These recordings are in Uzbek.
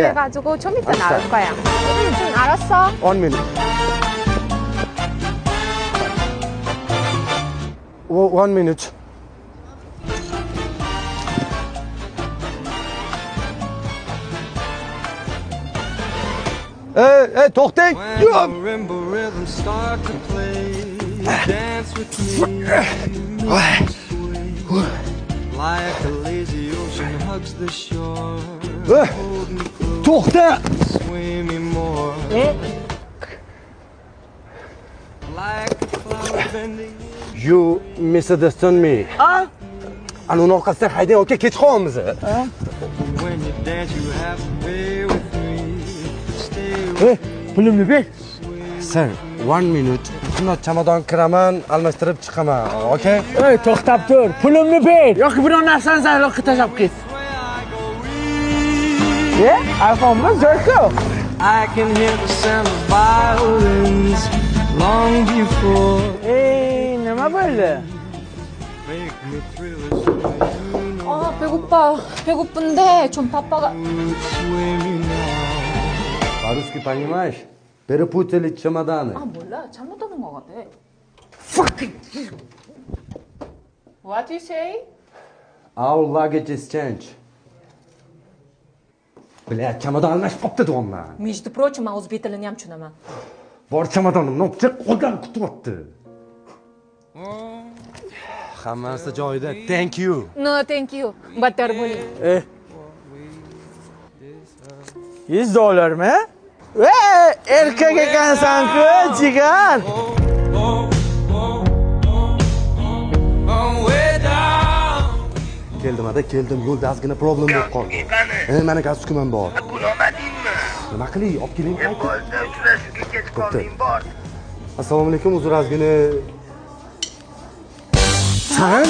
그래가지고 좀 이따 나올 거야. 응, 알았어. One minute. One minute. Ey, ey, to'xtang. To'xta. You misunderstand me. Ana uni orqasidan haydang, aka, kech qolamiz. Pulimni ber. Sir, 1 minute. Shundoq chamadon kiraman, almashtirib chiqaman. Okay? Ey, to'xtab tur. Pulimni ber. Yoki biror narsani zayloqqa tashlab ket. iPhone'mi zo'r-ku. I can hear the sound of violins long before. Ey, nima bo'ldi? 아, 배고파. 배고픈데 좀 바빠가. По-русски понимаешь? Перепутали чемоданы. 아, 몰라. 잘못 하는 것 같아. Fuck! What do you say? Our luggage is changed. Бля, chamadon almashib qopti deyapman. Между прочим, men o'zbek tilini ham tushunaman. Bor chamadonimni olib chiq, odam kutyapti. Hammasi joyida. Thank you. No, thank you. Battar bo'ling. 100 dollarmi? Erkak ekansan-ku, jigar. Keldim ada, keldim. Yo'lda ozgina problem bo'lib qoldi. Meni galstukim ham bor. Pul olmadingmi? Nima qilay? Olib keling qaytib. Bo'ldi, uchrashuvga kech qolding, bor. Assalomu alaykum, uzr ozgina. San?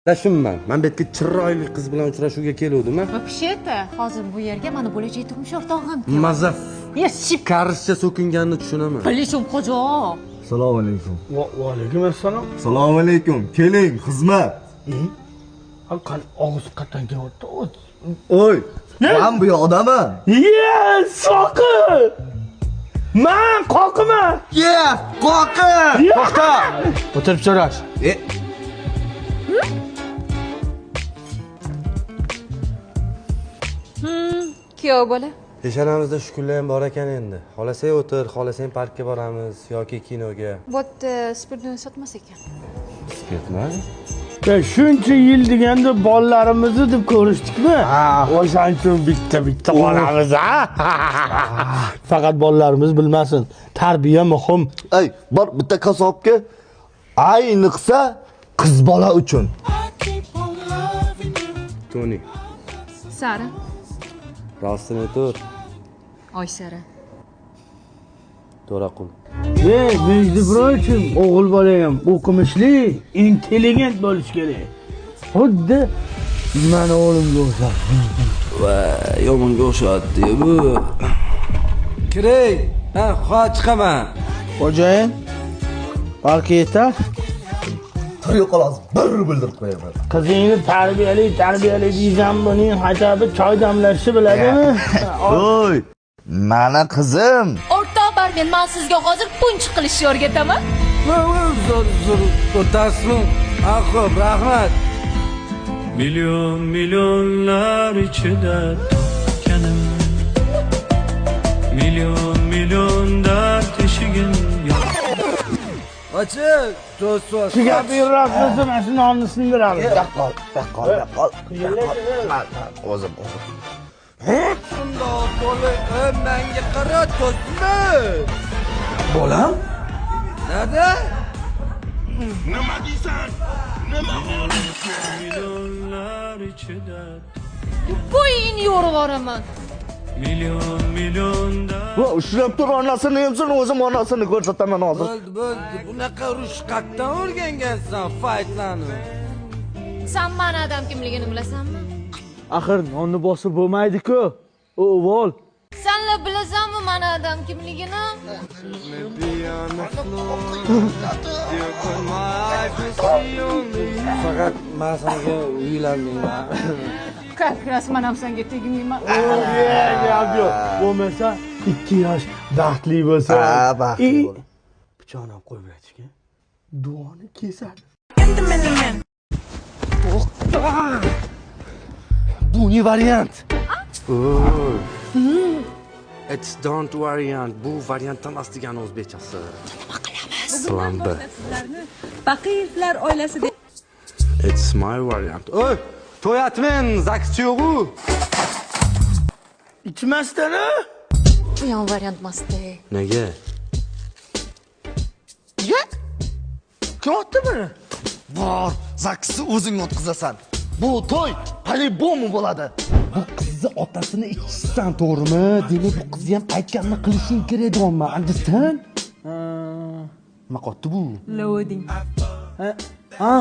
Dashimman. Men bu yerga chiroyli qiz bilan uchrashuvga keluvdim. Вообще-то, hozir bu yerga meni bo'lajak turmush o'rtog'im keldi. Maza. Yes, Karischa so'kinganini tushunaman. Bilishim qo'jo. Assalomu alaykum. Va alaykum assalom. Assalomu alaykum. Keling, xizmat. Qani og'iz qattan kelyapti. Oy, men bu yoqdaman. Yes, soqi. Men qoqiman. Yes, qoqi. To'xta. O'tirib so'rash. Kuyov bola. Peshonamizda shu kunlar ham bor ekan endi. Xohlasang o'tir, xohlasang parkka boramiz yoki kinoga. Bu yerda spirtni sotmas ekan. Spirtmi? Shuncha yil deganda bolalarimizni deb ko'rishdikmi? O'shaning uchun bitta-bitta qolamiz, ha? Faqat bolalarimiz bilmasin. Tarbiya muhim. Ey, bor bitta kasobga ayniqsa qiz bola uchun. Tony. Sara. Rostini aytur. Oysara. To'raqul. Между прочим, o'g'il bola ham o'qimishli, intelligent bo'lish kerak. Xuddi meni o'g'limga o'xshab. Voy, yomonga o'xshatdi bu. Kiring. Ha, hozir chiqaman. Xo'jayin, balki yetar. Tur yo'qolasiz, bir bildirib qo'yaman. Qizingni tarbiyali, tarbiyali deysan, buning hasabi choy damlashni biladimi? Oy, mana qizim. O'rtoq barmen, men sizga hozir punch qilishni o'rgataman. Zo'r, zo'r, o'tasizmi? Ha, xo'p, rahmat. Million milyonlar ichida topganim, million million dard eshigin yo'q. Ochiq, to'st to'st. Shu gapni rost bo'lsa, mana shu nonni sindiramiz. Yo'q, yo'q, yo'q, yo'q. O'zim, o'zim. Shundoq bo'lib, menga qara, to'stmi? Bolam? Dada? Nima deysan? Nima bo'ldi? Milyonlar ichida Bo'yingni yo'rib yuboraman. Million million dard. Va ushlab tur, onasini emsin, o'zim onasini ko'rsataman hozir. Bo'ldi, bo'ldi. Bunaqa urush qayerdan o'rgangansan, faytlarni? Sen meni adam kimligini bilasanmi? Axir nonni bosib bo'lmaydi-ku. O'g'il. Senlar bilasanmi meni adam kimligini? Faqat men senga uylanmayman. Как раз men ham senga tegmayman. Gap yo'q. Bo'lmasa 2 yosh baxtli bo'lsa. Ha, baxtli bo'l. Pichoqni ham qo'yib berachga. Duoni kesadi. Bu ne variant? It's don't variant. Bu variantdan emas degan o'zbekchasi. Nima qilamiz? Plan B. Baqiyevlar oilasi It's my variant. Oy, to'y atmen, zakschi yo'q-u. Ichmasdan a? Bu ham variant emasda. Nega? Ye? Kim otdi buni? Bor, zaksni o'zing o'tkazasan. Bu to'y по-любому bo'ladi. Bu qizni otasini ichishsan, to'g'rimi? Demak, bu qizni ham aytganini qilishing kerak deyapman. Understand? Nima qotdi bu? Loading. Ha.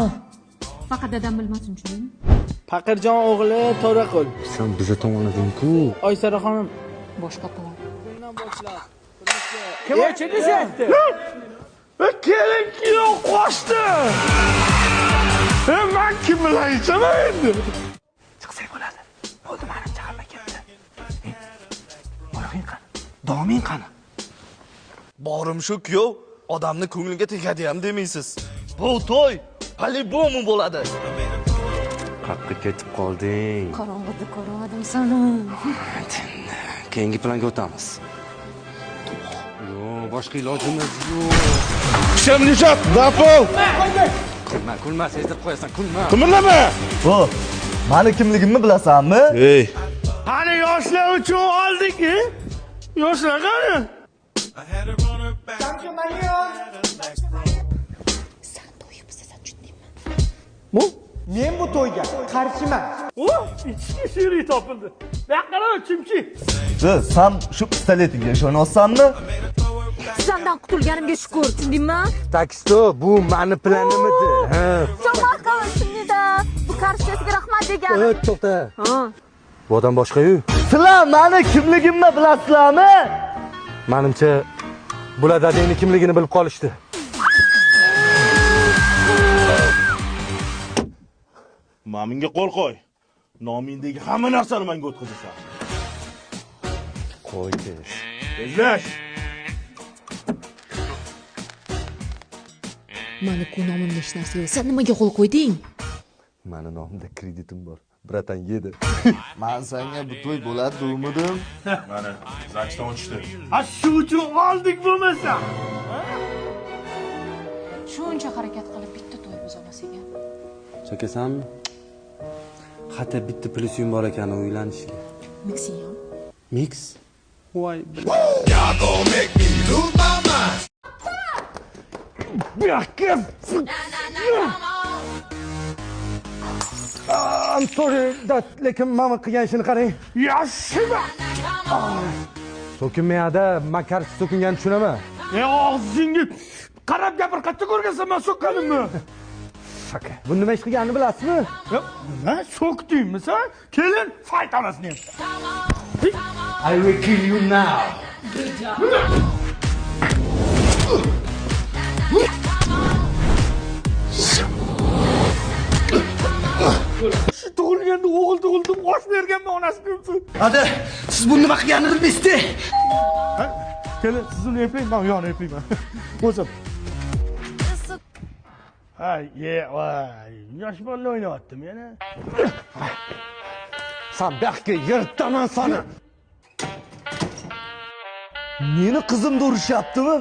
Faqat dadam bilmasin, tushundingmi? Faqirjon o'g'li To'raqul. Sen biza tomonlading-ku. Oysara xonim Boshqa tomon. Kim ochdi aytdi? Kelin kuyov qochdi. Men kim bilan ichaman endi? Chiqsak bo'ladi. Bo'ldi, menimcha hamma ketdi. Oyog'ing qani? Doming qani? Borim shu kuyov odamni ko'ngliga tegadi ham demaysiz. Bu to'y по-любому bo'ladi. Qayoqqa ketib qolding? Qorong'ida ko'rmadim seni. Keyingi planga o'tamiz. Yo'q, boshqa ilojimiz yo'q. Всем лежать на пол! Kulma, kulma, sezdirib qo'yasan, kulma. Qimirlama! Bu mani kimligimni bilasanmi? Ey! Qani yoshlar uchun oldik, Yoshlar qani? Sen to'yib bizasan, tushundingmi? Men bu to'yga qarshiman. O, ichki sherik topildi. Bu yoqqa qara, chimchi. Sen shu pistoletingga ishonyapsanmi? Sendan qutulganimga shukur, tushundingmi? Taksto, bu mani planim edi. Ha. Cho'maqovsimnida bu kartochkasiga rahmat degani. To'xta. Ha. Bu odam boshqa-yu. Sizlar mani kimligimni bilasizlarmi? Menimcha bular dadangni kimligini bilib qolishdi. Maminga qo'l qo'y. Nomingdagi hamma narsani menga o'tkazasan. Qo'y tez. Tezlash. Mani ku nomimda hech narsa yo'q. Sen nimaga qo'l qo'yding? Mani nomimda kreditim bor. Bratan yedi. Men senga bu to'y bo'ladi demidim. Mana, zaksdan o'tishdi. Ha, shu uchun oldik bo'lmasa. Shuncha harakat qilib bitta to'y buzolmas ekan. Cho'kasanmi? Hatto bitta plyusim bor ekan uylanishga. Mixing ham. Mix? Voy. Bu yoqqa. I'm sorry, dad, lekin mama qilgan ishini qarang. Yaxshimi? So'kinmayadi, men karsi so'kinganini tushunaman. E, og'zingga qarab gapir, qayerda ko'rgansan men so'kkanimni? Shaka. Bu nima ish qilganini bilasizmi? Nima so'kdingmi sen? Kelin, fayt onasini ham. I will kill you now. Shu tug'ilganda o'g'il tug'ildi, osh berganman onasi debdi. Hadi, siz bu nima qilganini bilmaysiz-da. Kelin, siz uni eplang, men u yoqni eplayman. O'zim. Ha, ye, voy, yosh bola o'ynayaptim yana. Sen bu yoqqa yirtaman seni. Meni qizimni urishyaptimi?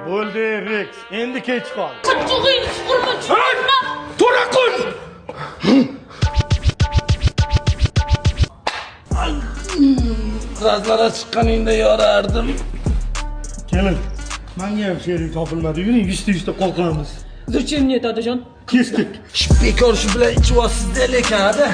Bo'ldi, Rex, endi kech qoldi. Qachig'ing suqurma, tushundingmi? To'raqul! Razlara chiqqaningda yorardim. Kelin, menga ham sherik topilmadi. Yuring, 100 ta qo'l qilamiz. Зачем мне это, Adajon? Kesdik. Bekor shu bilan ichyapsiz-da lekin, hadi.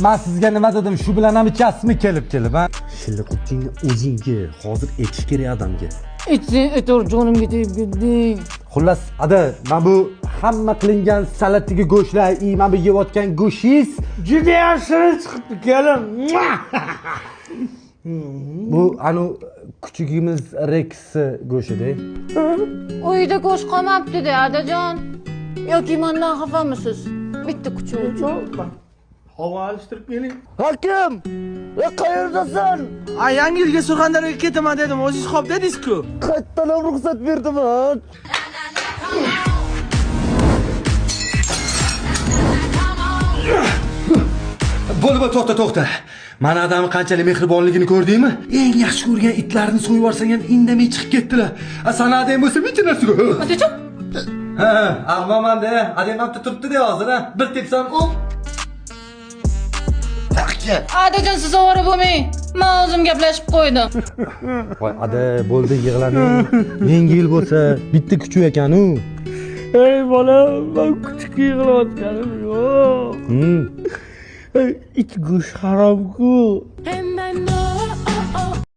Men sizga nima dedim? Shu bilan ham ichasizmi kelib kelib, ha? Shilliquvchingni o'zing ye. Hozir etish kerak odamga. Itsang etor jonimga tegib ketding. Xullas, ada, mana bu hamma qilingan salatdagi go'shtlar, mana bu yeyotgan go'shingiz Juda ham shirin chiqibdi, kelin. Bu anu kuchugimiz Rex go'shida. Uyda go'sht qolmabdi-da, adajon. Yoki mendan xafamisiz? Bitta kuchuk uchun. Havo alishtirib keling. Hakim, qayerdasan? A, yangi yilga Surxondaryoga ketaman dedim, o'zingiz xo'p dedingiz-ku. Qayerdan ham ruxsat berdim, ha? Bo'ldi, bo'ldi, to'xta, to'xta. Mana odamni qanchalik mehribonligini ko'rdingmi? Eng yaxshi ko'rgan itlarini so'yib yuborsang ham indamay chiqib ketdilar. A sana adang bo'lsa bitta narsaga. Otajon. Ha, ahmoqman-da. Adang ham turibdi-da hozir, ha. Bir tepsam, op. Adajon, siz ovora bo'lmang. Men o'zim gaplashib qo'ydim. Voy, ada, bo'ldi, yig'lamang. Yangi yil bo'lsa, bitta kuchuk ekan-u. Ey bolam, men kuchuk yig'layotganim yo'q. It go'sht haromku.